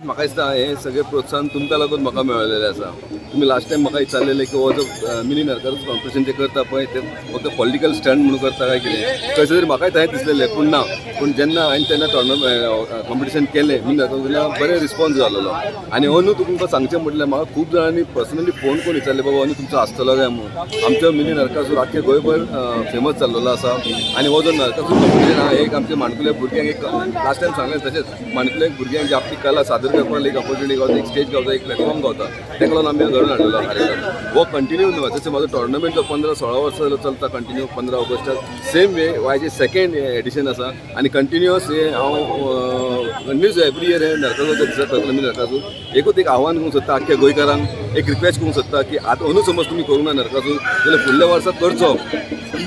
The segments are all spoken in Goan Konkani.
म्हाका दिसता हें सगळें प्रोत्साहन तुमकां लागून म्हाका मेळलेलें आसा. तुमी लास्ट टायम म्हाका विचारलेलें की हो जो मिनी नरकासूर कॉम्पिटिशन जे करता पळय, ते फक्त पॉलिटिकल स्टंट म्हणून करता काय कितें, कशें तरी म्हाकाय थंय दिसलेलें, पूण ना. पूण जेन्ना हांवें तेन्ना टोर्नामेंट कॉम्पिटिशन केलें मिनी नरकासूर, तेन्ना बरें रिस्पॉन्स जालेलो. आनी अंदू तुमकां सांगचें म्हटल्यार, म्हाका खूब जाणांनी पर्सनली फोन करून विचारलें, बाबा, अंदू तुमचो आसतलो काय म्हणून. आमचो मिनी नरकासूर आख्खे गोंयभर फेमस जाल्लेलो आसा. आनी हो जो नरकासूर कॉम्पिटिशन आहा, एक आमच्या माणकुल्या भुरग्यांक एक, लास्ट टायम सांगलें तशेंच, माणकुल्या भुरग्यांक जे आपली कला सादर करपाक एक ऑपॉर्च्युनिटी गावता, एक स्टेज गावता, एक प्लॅटफॉर्म गावता, ताका लागून आमी घडोवन हाडलेलो कार्यक्रम. हो कंटिन्यू न्हू, जशें म्हाजो टोर्नामेंट जो 15-16 वर्सां जालो चलता कंटिन्यू 15 ऑगस्टाक, सेम वे वायचे सेकंड एडिशन आसा. आनी कंटिन्युअस हे हांव कंटिन्युअस एवरी इयर हे नरकासूर दिसा करतलो मी नरकासूर. एकूच एक आव्हान करूंक सोदता आख्ख्या गोंयकारांक, एक रिक्वेस्ट करूंक सोदता की आतां अंदू समज तुमी करूंक ना नरकासूर जाल्यार फुडल्या वर्सा करचो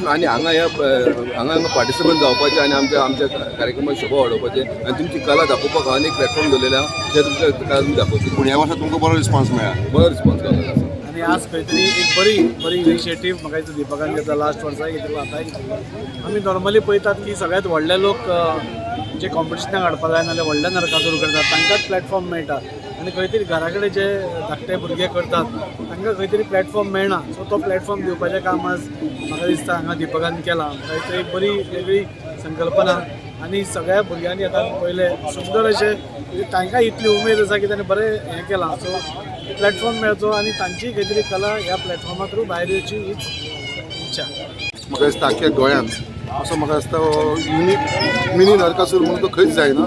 आनी हांगा ह्या हांगा हांगा पार्टिसिपंट जावपाचें आनी आमच्या आमच्या कार्यक्रमात शोभा वाडोवपाचें आनी तुमची कला दाखोवपाक हांवें एक प्लॅटफॉर्म दवरलेलो आहा, ते तुमच्या कला तुमी दाखोवची. पूण ह्या वर्सा तुमकां बरो रिस्पॉन्स मेळ्ळा. बरो रिस्पॉन्स गावलेलो आसा. आनी आज खंय तरी एक बरी बरी इनिशिएटीव म्हाका दिसता दीपकान घेतला. लास्ट वर्साय घेतिल्लो, आतांय घेतिल्लो. आमी नॉर्मली पळयतात की सगळ्यात व्हडले लोक जे कॉम्पिटिशनाक हाडपा जाय नाल्यार व्हडले नरकासूर करतात, तांकांच प्लॅटफॉर्म मेळटा आनी खंय तरी घरा कडेन जे धाकटे भुरगे करतात तांकां खंय तरी प्लॅटफॉर्म मेळना. सो तो प्लॅटफॉर्म दिवपाचें काम आज म्हाका दिसता हांगा दीपकान केलां. म्हाका दिसता एक बरी वेगळी संकल्पना आनी सगळ्या भुरग्यांनी आतां पळयलें, सुंदर अशें, म्हणजे तांकां इतली उमेद आसा की ताणें बरें हें केलां. सो प्लॅटफॉर्म मेळचो आनी तांची खंय तरी कला ह्या प्लॅटफॉर्मा थ्रू भायर येवची हीच इच्छा. म्हाका दिसता आख्ख्या गोंयांत असो म्हाका दिसता हो युनीक मिनी नरकासूर म्हणून तो खंयच जायना.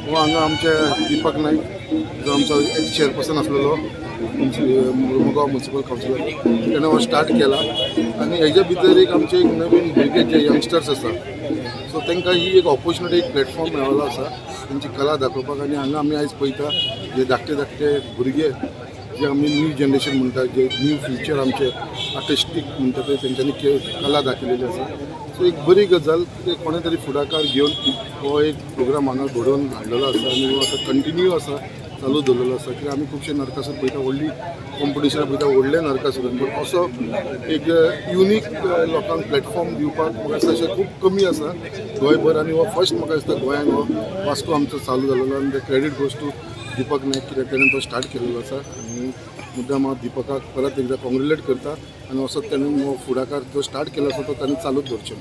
हो हांगा आमचे दीपक नायक, जो आमचो एक्स चेअरपर्सन आसलेलो मुरमुगांव म्युन्सिपल कावन्सिलर, तेणें हो स्टार्ट केला. आनी हेज्या भितर एक आमचे एक नवीन भुरगे जे यंगस्टर्स आसा, सो तांकां ही एक ऑपॉर्च्युनिटी, एक प्लॅटफॉर्म मेळ्ळो आसा तेंची कला दाखोवपाक. आनी हांगा आमी आयज पळयता, जे धाकटे धाकटे भुरगे, जे आमी न्यू जनरेशन म्हणटा, जे न्यू फ्युचर आमचे आर्टिस्टीक म्हणटा, ते तेंच्यांनी कला दाखयलेली आसा. सो एक बरी गजाल की कोणे तरी फुडाकार घेवन हो एक प्रोग्राम हांगा घडोवन हाडलेलो आसा आनी हो आतां कंटिन्यू आसा, चालू दवरलेलो आसा. कित्याक आमी खुबशे नरकासूर पळयता, व्हडली कॉम्पिटिशनां पळयता व्हडले नरकासूरान, पूण असो एक युनीक लोकांक प्लॅटफॉर्म दिवपाक म्हाका दिसता अशें खूब कमी आसा गोंयभर. आनी हो फर्स्ट म्हाका दिसता गोंयान हो वास्को आमचो चालू जालेलो आनी the credit goes to Deepak Naik, कित्याक तेणें तो स्टार्ट केलेलो आसा. आनी मुद्दाम हांव दीपकाक परत एकदां कॉंग्रेलेट करता आनी असो तेणें हो फुडाकार जो स्टार्ट केलो आसा तो ताणें चालूच दवरचो.